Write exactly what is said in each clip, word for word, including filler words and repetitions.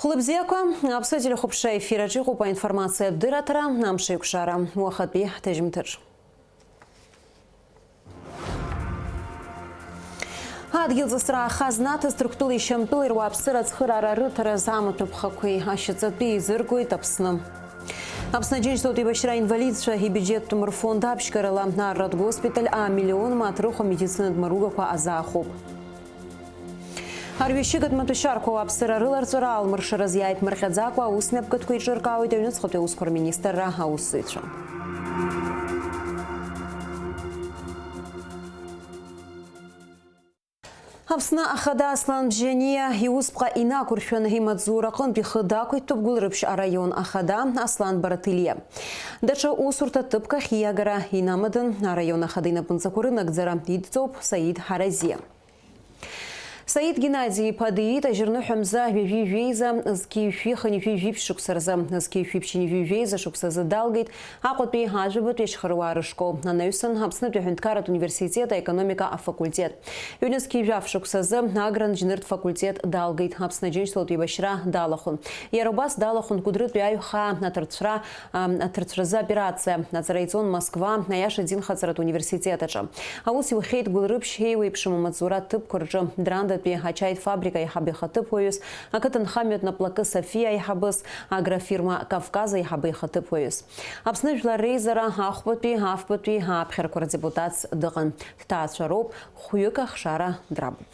Хәлыбзиақәа, Аԥсуа телехәаԥшра ефир аҿы иҟоуп аинформациатә дырраҭара, амш еиқәшара, уахатәи ҳҭыжьымҭаҿ. Адгьылҵысра ахазна аҭаз Ҭырқәтәылеи Шьамтәылеи руааԥсыра ацхыраара рыҭара азы амаҭәа ԥхақәеи ашьаҵатәи еизыргоит Аԥсны. Аԥсны Аџьынџьтәылатә еибашьра аинвалидцәа ибиуџьеттә мырфонд аԥшьгарала арратә госпиталь амиллион мааҭ рыхә амедицинатә маругақәа азаахәоуп. Арҩашьыгатә маҭәашьарқәа ауааԥсыра рыларҵәара аалмыршараз иааиԥмырҟьаӡакәа аусмҩаԥгатәқәа еиҿыркаауеит аҩныҵҟатәи аусқәа рминистрра аусзуҩцәа. Аԥсны Ахада Аслан Бжьаниа иусԥҟа инақәыршәаны имаҵзура аҟынтә ихы дақәиҭтәуп Гәылрыԥшь араион Ахада Аслан Бараҭелиа. Даҽа усурҭа ҭыԥк ахь ииагара инамадан араион Ахада инапынҵақәа рынагӡара идҵоуп Саид Ҳаразиа. Саид Геннади-иԥа диит ажьырныҳәа мза ҩажәи жәеиза зқьи жәшәи хынҩажәи жәиԥшь шықәса рзы, зқьи жәшәи ԥшьынҩажәи жәеиза шықәсазы далгеит Аҟәатәи ажәабатәи ашьхаруаа рышкол анаҩсан Аԥснытәи аҳәынҭқарратә университет аекономика афакультет. Ҩнызқьи жәаф шықәсазы агран џьныртә факультет далгеит, Аԥсны Аџьынџьтәылатә еибашьра далахәын. Иара убас далахәын Кәыдрытәи аҩхаа аҭырцәра, ам, аҭырцәразы аоперациа аҵара иҵон Москва аиаша динхаҵаратә университет аҿы. Аус иухьеит Гәылрыԥшь еиуеиԥшым амаҵзура ҭыԥқәа рҿы, Драндатәи ачаи фабрика аиҳабы ихаҭыԥуаҩыс, ақыҭанхамҩатә наплакы Софиа аиҳабыс, агрофирма Кавказ аиҳабы ихаҭыԥуаҩыс. Аԥсны Жәлар Реизара ахәбатәи, афбатәи ааԥхьарақәа рдепутатс дыҟан. Дҭаацәароуп, хәҩык ахшара драбуп.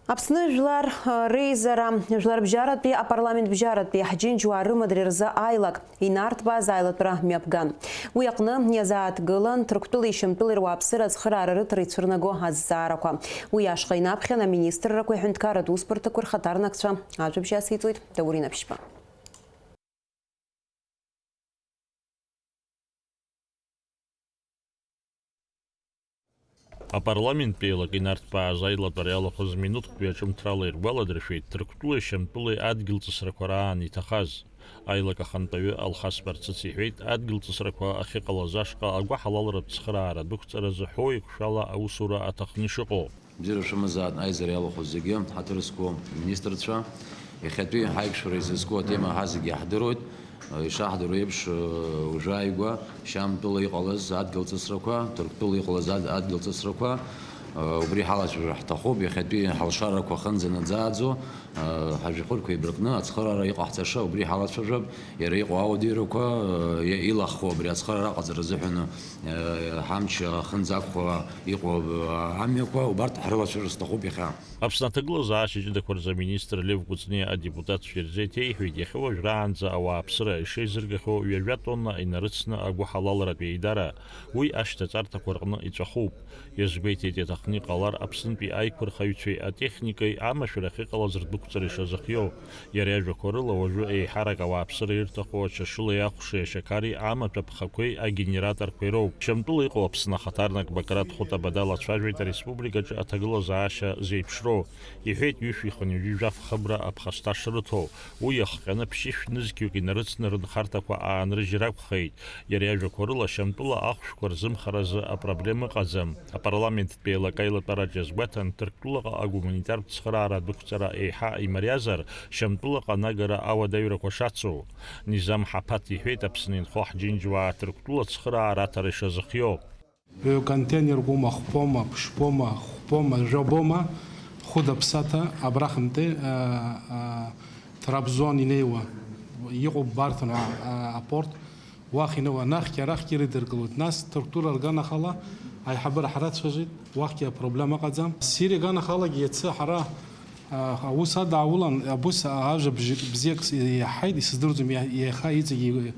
Аԥсны Жәлар, э, Реизара, Жәларбжьаратәи апарламент бжьаратәи ҳџьынџьуаа рымадара рзы аилак инарҭбааз аилатәара мҩаԥган. Уи аҟны иазааҭгылан Ҭырқәтәылеи Шьамтәылеи руааԥсыра ацхыраара рыҭара ицәырнаго азҵаарақәа. Уи ашҟа инаԥхьан аминистррақәеи аҳәынҭқарратә усбарҭақәеи рхаҭарнакцәа ажәабжь ациҵоит Даур Инаԥшьба. Апарламенттә еилак инарҭбааз аилатәара иалахәыз минуҭк ҩаҿымҭрала иргәаладыршәеит Ҭырқәтәылеи Шьамтәылеи адгьылҵысрақәа раан иҭахаз. Аилак ахантәаҩы Алхас Барцыц иҳәеит, адгьылҵысрақәа ахьыҟалаз ашҟа агәыҳалалратә цхыраара адәықәҵаразы ҳәоу еиқәшәала аусура аҭахны ишыҟоу. Бзиара шәымазааит, аизара иалахәыз зегьы, ҳаҭыр зқәу аминистрцәа. Иахьатәи ҳаиқәшәара изызку атема ҳа зегьы иаҳдыруеит. Ишаҳдыруа еиԥш, уажәы ааигәа Шьамтәыла иҟалаз адгьылҵысрақәа, Ҭырқәтәыла иҟалаз ад-, адгьылҵысрақәа, убри ҳалацәажәар ҳҭахуп. Иахьатәи ҳалшарақәа ахынӡанаӡааӡо, ҳажәахырқәа еибаркны ацхыраара иҟаҳҵаша убри ҳалацәажәап. Иара иҟоу ауадаҩрақәа, илахо абри ацхыраара аҟаҵара азыҳәан, ҳамч ахынӡ ақәхо иҟоу амҩақәа, убарҭ ҳрылацәажәар сҭахуп иахьа. Аԥсны аҭагылазаашьа ҷыдақәа рзы аминистр Лев Кәыҵниа адепутатцәа ирзеиҭеиҳәеит, иахьа уажәраанӡа ауааԥсыра ишеизыргахьоу ҩажәа тонна инарыцны агәыҳалалратә еидара, уи ашьҭаҵарҭақәа рҟны иҵәахуп. Иазгәеиҭеит, иаҭахны иҟалар Аԥснытәи аиқәырхаҩцәеи атехникеи амашәыр ахьыҟалаз рдәықәҵара ишазыхиоу. Иара иажәақәа рыла, уажәы еиҳарак ауааԥсыра ирҭаху ачашылеи ахәшеи ашьақари амаҭәа ԥхақәеи агенераторқәеи роуп. Шьамтәыла иҟоу Аԥсны ахаҭарнак Бакрат Хәыта Бада лацәажәеит ареспубликаҿы аҭагылазаашьа зеиԥшроу. Иҳәеит, ҩышәи хынҩажәи жәаф хыбра аԥхасҭа шрыҭо. Уи иахҟьаны ԥшьышә нызқьҩык инарыцны рынхарҭақәа аанрыжьыр акәхеит. Иара иажәақәа рыла, Шьамтәыла ахәшәқәа рзымхаразы апроблема ыҟаӡам. Апарламенттә еилак аилатәараҿ иазгәаҭан, Ҭырқәтәылаҟа агуманитартә цхыраара адәықәҵара еиҳа имариазар, Шьамтәылаҟа анагара ауадаҩрақәа шацу. Низам Ҳаԥаҭ иҳәеит, Аԥсны инхо ҳџьынџьуаа Ҭырқәтәыла цхыраара аҭара ишазыхиоу. Ҩы контейнер гәома, хԥома, ԥшьбома, хәбома, жәабома, хәыда-ԥсада абрахьынтәи, а, а, Трабзон инеиуа иҟоуп Барҭон, а, а, апорт. Уахь инеиуа, анахьгьы арахьгьы ирыдыркылоит. Нас Ҭырқәтәыла рганахала аиҳабыра ҳрацәажәеит, уахьгьы апроблема ыҟаӡам. Сириа аганахалагьы иацы ҳара, а, аус адааулан, абус ажәа бжь-, бзиак с-, иаҳаит, исыздырӡом, иа-, иаха иҵегь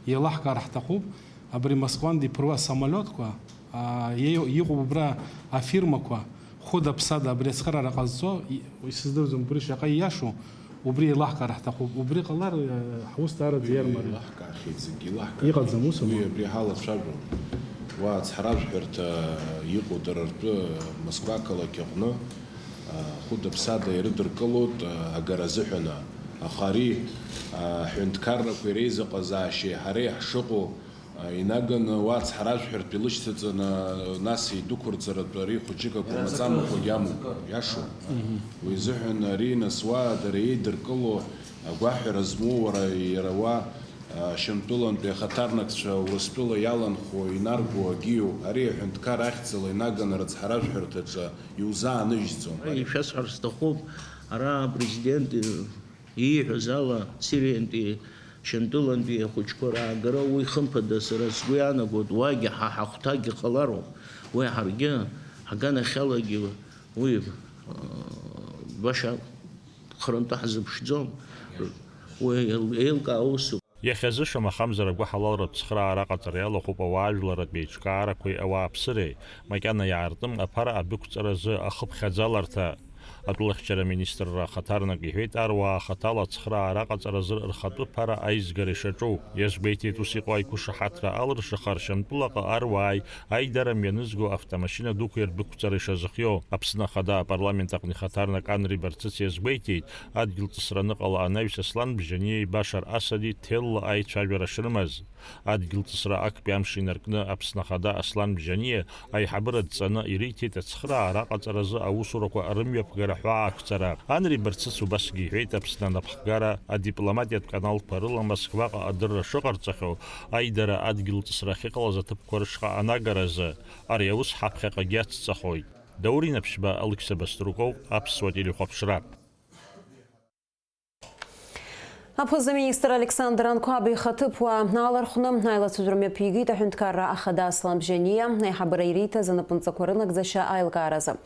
еилаҳкаар ҳҭахуп. Абри Москвантәи иԥыруа асамолиотқәа, аа, иеи-, иҟоуп убра афирмақәа, хәыда-ԥсада абри ацхыраара ҟазҵо, и-, исыздырӡом убри шаҟа ииашоу, убри еилаҳкаар ҳҭахуп. Убри ҟалар, э, ҳус даараӡа иармариоуп. Еилаҳкаахьеит зегьы, еилаҳкаахьеит. Иҟаӡам ус. Уи абра. Абри ҳалацәажәон. Уа ацҳаражәҳәарҭа иҟоу дара ртәы Москва ақалақь аҟны, а, хәыда-ԥсада ирыдыркылоит, а, агара азыҳәан. Аха ари, а, аҳәынҭқаррақәеи реизыҟазаашьеи ҳареи ҳшыҟоу, Инаганы уа ацҳаражәҳәаратә илышьҭаҵаны, нас идәықәырҵаратәы ари хәыҷык ақәымаҵамақәагьы амоуп, иашоуп. Уи изыҳәан ари нас уа дара еидыркыло агәаҳәара змоу уара, иара уа, а, Шьамтәылантәи ахаҭарнакцәа Урыстәыла иаланхо, инарго агьиу, ари аҳәынҭқар ахьӡала инаганы рыцҳаражәҳәарҭаҿы иузааныжьӡом. Ишәасҳәар сҭахуп, ара апрезидент ииҳәаз ала, Сириантәи, Шьамтәылантәи ахәыҷқәа раагара, уи хымԥада сара сгәы иаанагоит, уагьы ҳа ҳахәҭакгьы ҟалароуп, уи ҳаргьы ҳганахьалагьы уи, э, баша хырантәы ҳзыԥшӡом, уи еил-, еилкаау усуп. Иахьазы, шамахамзар, агәыҳалалратә цхыраара аҟаҵара иалахәуп ауаажәларратә еиҿкаарақәеи ауааԥсыреи, макьана иаартым аԥара адәықәҵаразы ахыԥхьаӡаларҭа. Атәылахьчара аминистрра ахаҭарнак иҳәеит, аруаа хаҭала ацхыраара аҟаҵаразы рхатәы ԥара аизгара ишаҿу. Иазгәеиҭеит ус иҟоу аиқәышаҳаҭра алыршахар Шьамтәылаҟа аруааи аидара мҩанызго автомашьына дуқәеи рдәықәҵара ишазыхиоу. Аԥсны Ахада апарламент аҟны ихаҭарнак Анри Барцыц иазгәеиҭеит, адгьылҵысра аныҟала анаҩс Аслан Бжьаниеи Башар Асади ҭелла аицәажәара шрымаз. Адгьылҵысра актәи амш инаркны Аԥсны Ахада Аслан Бжьаниа аиҳабыра дҵаны ириҭеит ацхыраара аҟаҵаразы аусурақәа рымҩаԥгара ҳәаақәҵара. Анри Барцыц убасгьы иҳәеит, Аԥсны анапхгара адипломатиатә каналқәа рыла Москваҟа адырра шыҟарҵахьоу, аидара адгьылҵысра ахьыҟалаз аҭыԥқәа рышҟа анагаразы, ари аус ҳаԥхьаҟагьы ацҵахоит. Даур Инаԥшьба, Алықьса Баструков, Аԥсуа телехәаԥшра. Аԥыза-министр Александр Анқәаба ихаҭыԥуаа алархәны аилацәажәара мҩаԥигеит аҳәынҭқарра ахада Аслан Бжьаниа аиҳабыра ириҭаз анапынҵақәа рынагӡашьа аилкааразы.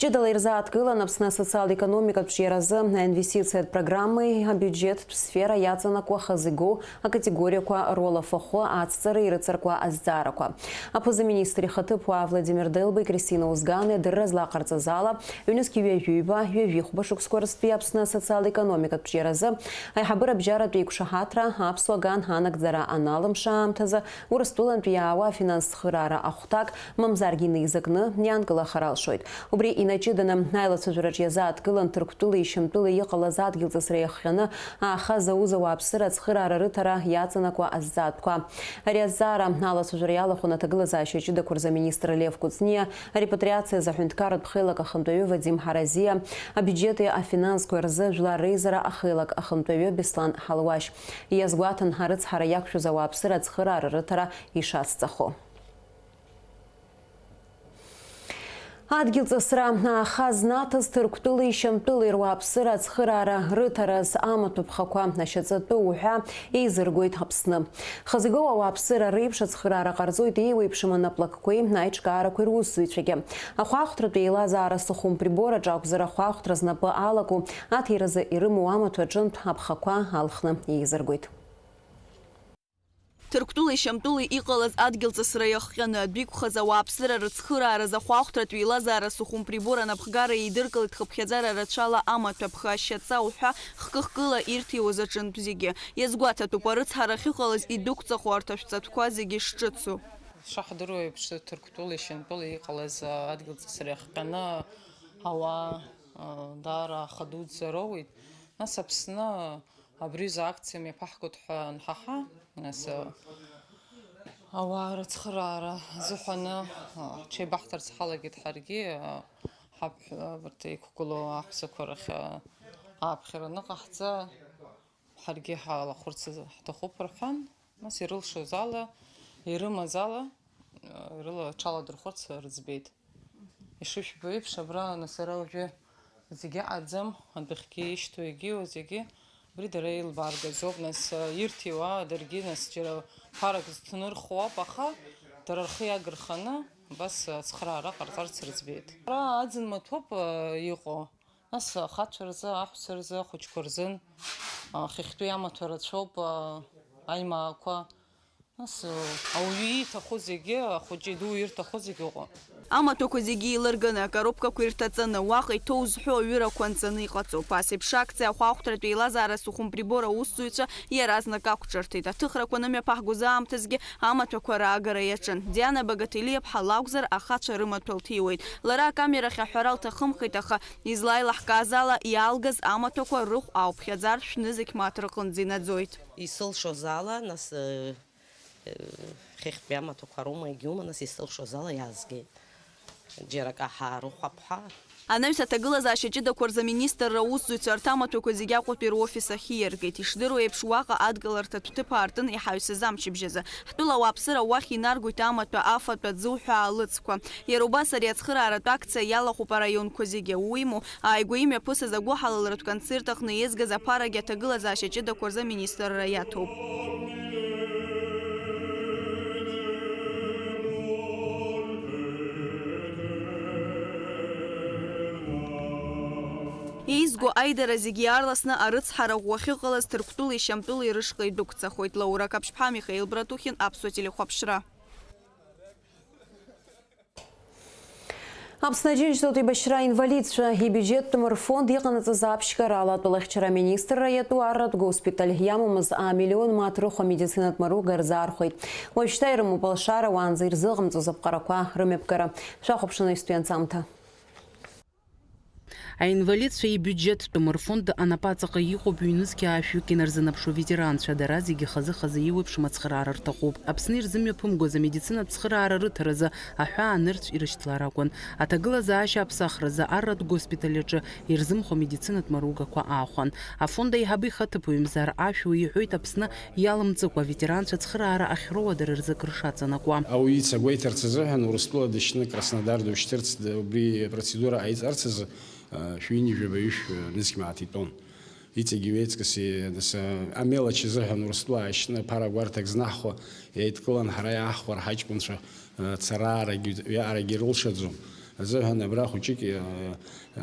Ҷыдала ирзааҭгылан Аԥсны асоциал-економикатә ҿиаразы аинвестициатә программеи абиуџьеттә сфера иаҵанакуа хазы игоу акатегориақәа ролафахәы ацҵара ирыцыркуа азҵаарақәа. Аԥыза-министр ихаҭыԥуаа Владимир Делбеи, Кристина Узгани адырра злаҟарҵаз ала, ҩнызқь ҩажәиба, ҩажәихәба шықәсқәа рзтәи Аԥсны асоциал-економикатә ҿиаразы аиҳабыра бжьаратә еиқәшаҳаҭра аԥсуа ган анагӡара аналымша аамҭазы Урыстәылантә иаауа афинанс цхыраара ахәҭак, мамзаргьы инеизакны иаанкылахар алшоит. Убри инаҷыданы, аилацәажәараҿ иазааҭгылан Ҭырқәтәылеи Шьамтәылеи иҟалаз адгьылҵысра иахҟьаны аахаз аус ауааԥсыра ацхыраара рыҭара иаҵанакуа азҵаатәқәа. Ари азҵаара алацәажәара иалахәын аҭагылазаашьа ҷыдақәа рзы аминистр Лев Кәыҵниа, арепатриациа азы аҳәынҭқарратә хеилак ахантәаҩы Вадим Ҳаразиа, абиуџьети афинансқәеи рзы жәлар реизара ахеилак ахантәаҩы Беслан Ҳалуашь. Иазгәаҭан арыцҳара иақәшәаз ауааԥсыра ацхыраара рыҭара ишацҵахо. Адгьылҵысра ааха знаҭаз Ҭырқәтәылеи Шьамтәылеи руааԥсыра ацхыраара рыҭараз амаҭәа ԥхақәа ашьаҵатәы уҳәа еизыргоит Аԥсны. Хазы игоу ауааԥсыра реиԥш ацхыраара ҟарҵоит еиуеиԥшым анаплакқәеи аиҿкаарақәеи русзуҩцәагьы. Ахәаахәҭратә еилазаара сыхәымприбор аҿы акәзар, ахәаахәҭра знапы алаку аҭиразы ирымоу амаҭәа аҿынтә аԥхақәа алхны еизыргоит. Ҭырқәтәылеи Шьамтәылеи иҟалаз адгьылҵысра иахҟьаны адәы иқәхаз ауааԥсыра рыцхыраараз ахәаахәҭратә еилазаара сыхәымприбор анапхгара еидыркылеит хыԥхьаӡара рацәала амаҭәа ԥха ашьаҵа уҳәа хкы-хкыла ирҭиуаз аҿынтә зегьы. Иазгәаҭатәуп, арыцҳара ахьыҟалаз идәықәҵахо арҭ ашәҵатәқәа зегьы шҿыцу. Ишаҳдыруа еиԥш, Ҭырқәтәылеи Шьамтәылеи иҟалаз адгьылҵысра иахҟьаны ауаа, а, даара аха дуӡӡа роуеит. Нас Аԥсны абри аҩыза акциа мҩаԥаҳгоит ҳәа анҳаҳа, нас, а, ауаа рыцхыраара азыҳәаны, а, ҳҽеибаҳҭарц ҳалагеит ҳаргьы, а, ҳаԥ-, абарҭ иқәгылоу аҳәсақәа рахь, а, ааԥхьара аныҟаҳҵа, ҳаргьы ҳалахәырц ҳҭахуп рҳәан, нас ирылшоз ала, ирымаз ала, а, рыла рҽаладырхәырц рыӡбеит. Ишышәбо еиԥш, абра, нас, ара уажәы зегьы аӡам, адәахьгьы ишьҭоу егьиу зегьы, убри дара еилбааргазоуп, нас, ирҭиуа даргьы, нас, џьара ԥарак зҭнырхуа ауп, аха дара рхы иагырханы абас ацхыраара ҟарҵарц рыӡбеит. Ара аӡын маҭәоуп, а, иҟоу, нас, ахацәа рзы, аҳәса рзы, ахәыҷқәа рзын, а, хыхьтәи амаҭәа рацәоуп, а, аимаақәа. Нас, ауаҩы ииҭаху зегьы, ахәыҷы иду ирҭаху зегьы ыҟоуп. Амаҭәақәа зегьы еилырганы, акоробкақәа ирҭаҵаны, уаҟа иҭоу зҳәо аҩырақәа анҵаны иҟаҵоуп. Ас еиԥш акциа ахәаахәҭратә еилазаара сыхәымприбор аусзуҩцәа иаразнак ақәҿырҭит. Аҭыхрақәа анымҩаԥаҳгоз аамҭазгьы амаҭәақәа раагара иаҿын. Диана Багаҭелиаԥҳа лакәзар, ахацәа рымаҭәа лҭиуеит. Лара акамерахь аҳәара лҭахымхеит, аха излаилаҳкааз ала, иаалгаз амаҭәақәа рыхә аауԥхьаӡар, шәнызқь мааҭ рҟынӡа инаӡоит. Исылшоз ала, нас, э, Хыхьтәи амаҭәақәа роума, егьиума, нас, исылшоз ала иаазгеит. Џьара акы ҳаарыхәап ҳәа. Анаҩс аҭагылазаашьа ҷыдақәа рзы аминистрра аусзуҩцәа арҭ амаҭәақәа зегьы Аҟәатәи рофис ахь ииаргеит. Ишдыру еиԥш, уаҟа адгыларҭатә ҭыԥ аартын иҳаҩсыз амчыбжьазы. Ҳтәыла ауааԥсыра уахь инаргоит амаҭәа, афатә, аӡы уҳәа аалыҵқәа. Иара убас ари ацхырааратә акциа иалахәуп араионқәа зегьы. Уимоу, ааигәа имҩаԥысыз агәыҳалалратә концерт аҟны еизгаз аԥарагьы аҭагылазаашьа ҷыдақәа рзы аминистрра иаҭоуп. Еизго аидара зегьы иаарласны арыцҳара ӷәӷәа ахьыҟалаз Ҭырқәтәылеи Шьамтәылеи рышҟа идәықәҵахоит. Лаура Қаԥшьԥҳа, Михаил Братухин, Аԥсуа телехәаԥшра. Аԥсны Аџьынџьтәылатә еибашьра аинвалидцәа ибиуџьеттәым рфонд иҟанаҵаз аԥшьгарала атәылахьчара аминистрра иатәу арратә госпиталь иамамыз амиллион мааҭ рыхә амедицинатә маруга рзаархәеит. Уажәшьҭа ирымоуп алшара уаанӡа ирзыҟамҵоз аԥҟарақәа рымҩаԥгара. Шәахәаԥшын аҩстәи анҵамҭа. Аинвалидцәа ибиуџьеттәым рфонд анапаҵаҟа иҟоуп ҩнызқьи аашәҩык инарзынаԥшуа ветеранцәа, дара зегьы хазы-хазы еиуеиԥшым ацхыраара рҭахуп. Аԥсны ирзымҩаԥымгоз амедицинатә цхыраара рыҭаразы аҳәаа анырцә ирышьҭлар акәын. Аҭагылазаашьа аԥсахразы арратә госпиталь аҿы ирзымхо амедицинатә маругақәа аахәан. Афонд аиҳабы ихаҭыԥуаҩ Мзар Ашәуа иҳәоит, Аԥсны иалымҵыкәа аветеранцәа ацхыраара ахьроуа дара рзы акыр шаҵанакуа. Ауаҩы ица гәеиҭарц азыҳәан Урыстәыла дышьны Краснодар душьҭырц, д-, убри процедура ҟаиҵарц азы, а, шәи ҩынҩажәи жәаба ҩышә, а, нызқь мааҭ итәон. Иҵегьы ҩеиҵкыс, нас, а, амелочь азыҳәан Урыстәыла аашьны ԥара гәарҭак знаҳхәа, еидкылан ҳара иааҳхәар ҳаҷкәынцәа, а, цараарагьы, ҩаарагьы рылшаӡом. Азыҳәан абра хәыҷык, а,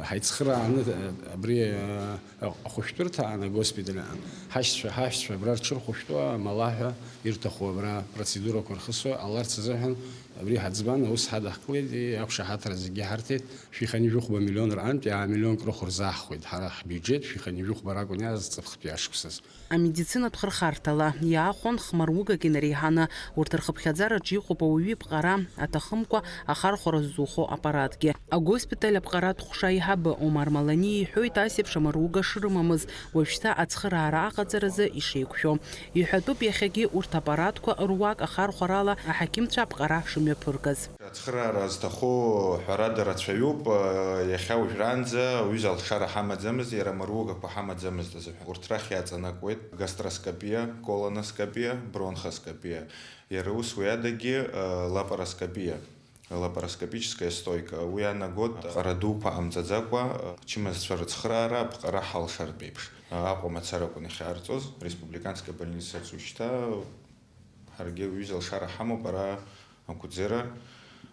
ҳаицхырааны, а, абри, а, ахәышәтәырҭа аан, агоспиталь аан, ҳашьцәа, ҳашьцәа абра рҽырхәышәтәуа, амала ҳәа ирҭаху абра процедурақәа рхысуа ҟаларц азыҳәан абри ҳаӡбан аус ҳадаҳкылеит, иақәшаҳаҭра зегьы ҳарҭеит. Шәиханижәыхәба миллион рҟынтә иаамиллионк рыхә рзаҳхәеит ҳара ҳбиуџьет, шәиханижәыхәба ракәын иааз ҵыԥхтәи ашықәсаз. Амедицинатә хырхарҭала иаахәон хмаругак инареиҳаны, урҭ рхыԥхьаӡараҿы иҟоуп ауаҩы иԥҟара аҭахымкәа ахархәара ззухо аппаратгьы. Агоспиталь аԥҟаратә ҟәша аиҳабы Омар Малани иҳәоит, ас еиԥш амаруга шрымамыз, уажәшьҭа ацхыраара аҟаҵаразы ишеиқәшәо. Иҳәатәуп, иахьагьы урҭ аппаратқәа руак ахархәарала аҳақьымцәа аԥҟара шымҩаԥыргаз. Ацхыраара зҭаху ҳәарада рацәаҩуп. Иахьа уажәраанӡа уҩыза алшара ҳамаӡамызт, иара амаругақәа ҳамаӡамызт азыҳәан. Урҭ рахь иаҵанакуеит гастроскопиа, колоноскопиа, бронхоскопиа. Иара ус уи адагьы, э, лапароскопиа, лапароскопическая стойка. Уи иаанагоит аԥҟара дуқәа ҟамҵаӡакәа, э, ачымазцәа рыцхыраара аԥҟара ҳалшартә еиԥш. Э, Аҟәа мацара акәын иахьаарҵоз, республиканская больницаҿ ушьҭа ҳаргьы уҩыза алшара ҳамоуп, ара Акәӡера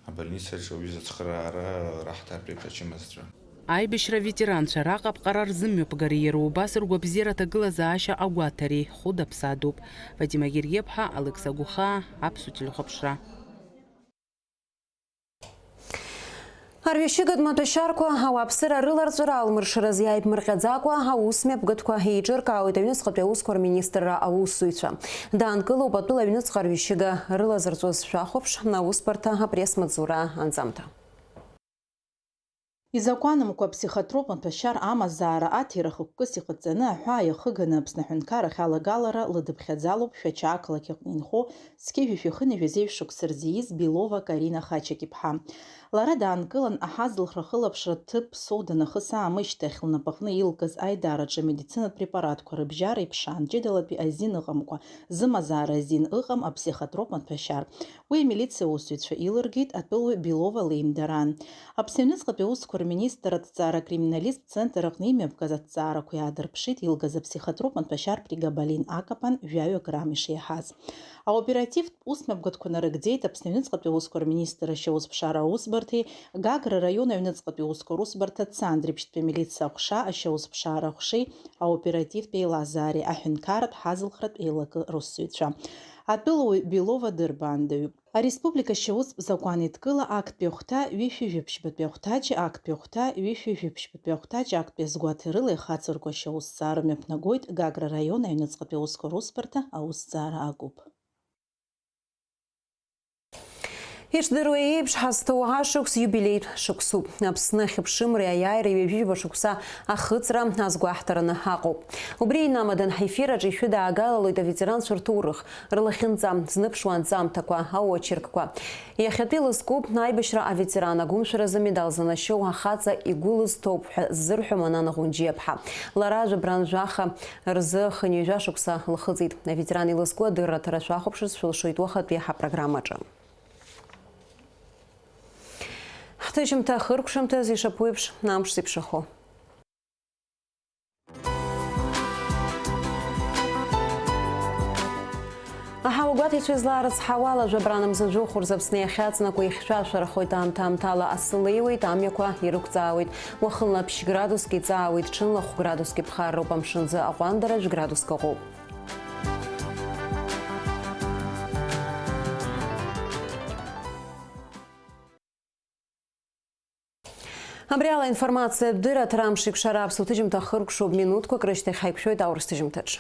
абольницаҿы уҩыза ацхыраара раҳҭартә еиԥш ачымазцәа. Аибашьра аветеранцәа араҟа аԥҟара рзымҩаԥгареи иара убас ргәабзиара аҭагылазаашьа агәаҭареи хәыда-ԥсадоуп. Фатима Гергиаԥҳа, Алекса Гәыхаа, Аԥсуа телехәаԥшра. Арҩашьыгатә маҭәашьарқәа ауааԥсыра рыларҵәара алмыршараз иааиԥмырҟьаӡакәа аус мҩаԥгатәқәа еиҿыркаауеит аҩныҵҟатәи аусқәа рминистрра аусзуҩцәа. Даанкылоуп атәыла аҩныҵҟа арҩашьыга рылазырҵоз шәахәаԥш, аусбарҭа апресс-маҵзура анҵамҭа. Изакәанымкәа аԥсихотроп маҭәашьар амазаара аҭира хықәкыс иҟаҵаны аҳәаа иахыганы Аԥсны аҳәынҭқарахь алагалара лыдыԥхьаӡалоуп Шәача ақалақь аҟны инхо зқьи жәшәи хынҩажәи жәеиза шықәса рзы ииз Белова Карина Хачак-иԥҳа. Лара даанкылан, аҳазылхра ахылаԥшра ҭыԥ Соу данахыс аамышьҭахь, лнапаҟны илкыз аидараҿы амедицинатә препаратқәа рыбжьара иԥшаан, ҷыдалатәи азин ыҟамкәа, зымазаара азин ыҟам аԥсихотроп маҭәашьар. Уи амилициа аусзуҩцәа илыргеит атәылауаҩ Белова леимдараан. Аԥсны аҩныҵҟатәи аусқәа рминистр аҭҵаара акриминалисттә центр аҟны имҩаԥгаз аҭҵаарақәа иаадырԥшит илгаз аԥсихотроп маҭәашьар прегабалин акапан жәаҩа грамм ишеиҳаз. Аоперативтә усмҩаԥгатәқәа нарыгӡеит Аԥсны аҩныҵҟатәи аусқәа рминистр ашьаусԥшаара аусбарҭеи Гагра араион аҩныҵҟатәи аусқәа русбарҭа Цандрыԥшьтәи амилициа аҟәша ашьаусԥшаара аҟәшеи аоперативтә еилазаареи аҳәынҭқарратә ҳазылхратә еилакы русзуҩцәа. Атәылауаҩ Белова дырбаандаҩуп. Ареспублика ашьаустә закәан еидкыла актәи ахәҭа ҩышәи жәиԥшьбатәи ахәҭаҷ, актәи ахәҭа ҩышәи жәиԥшьбатәи ахәҭаҷ актәи азгәаҭарыла ихацырку ашьаусҭҵаара мҩаԥнагоит Гагра араион аҩныҵҟатәи аусқәа русбарҭа аусҭҵаара агәыԥ. Ишдыру еиԥш, ҳазҭоу ашықәс иубилеитә шықәсуп. Аԥсны ахьыԥшымреи аиааиреи ҩажәижәаба шықәса ахыҵра азгәаҳҭараны ҳаҟоуп. Убри инамадан ҳефир аҿы ишәыдаагалалоит аветеранцәа рҭоурых, рлахьынҵа, зныԥшуа анҵамҭақәа, аочеркқәа. Иахьатәи лызкуп аибашьра аветеран, агәымшәаразы амедал занашьоу ахаҵа игәы лызҭоуп ҳәа ззырҳәо Манана Ӷәынџьиаԥҳа. Лара жәабран жәаха рзы хынҩажәа шықәса лхыҵит. Аветеран илызку адырра аҭара шәахәаԥшырц шәылшоит уахатәи ҳапрограммаҿы. Ҳҭыжьымҭа хыркәшамҭаз ишаԥу еиԥш, амш зеиԥшрахо. Аҳауагәаҭаҩцәа излаарыцҳауала, жәабран мза жәохә рзы Аԥсны иахьаҵнакуа ихьшәашәарахоит, аамҭа-аамҭала асы леиуеит, амҩақәа ирықәҵаауеит. Уахынла ԥшь градуск иҵаауеит, ҽынла хә градуск иԥхарроуп, амшынӡы аҟәандара жәградуск ыҟоуп. Абри ала информациатә дырра аҭара амш икәшара аԥсуа ҭыжьымҭа хыркәшоуп, минуҭқәак рышьҭахь ҳаиқәшәоит аурыс ҭыжьымҭаҿ.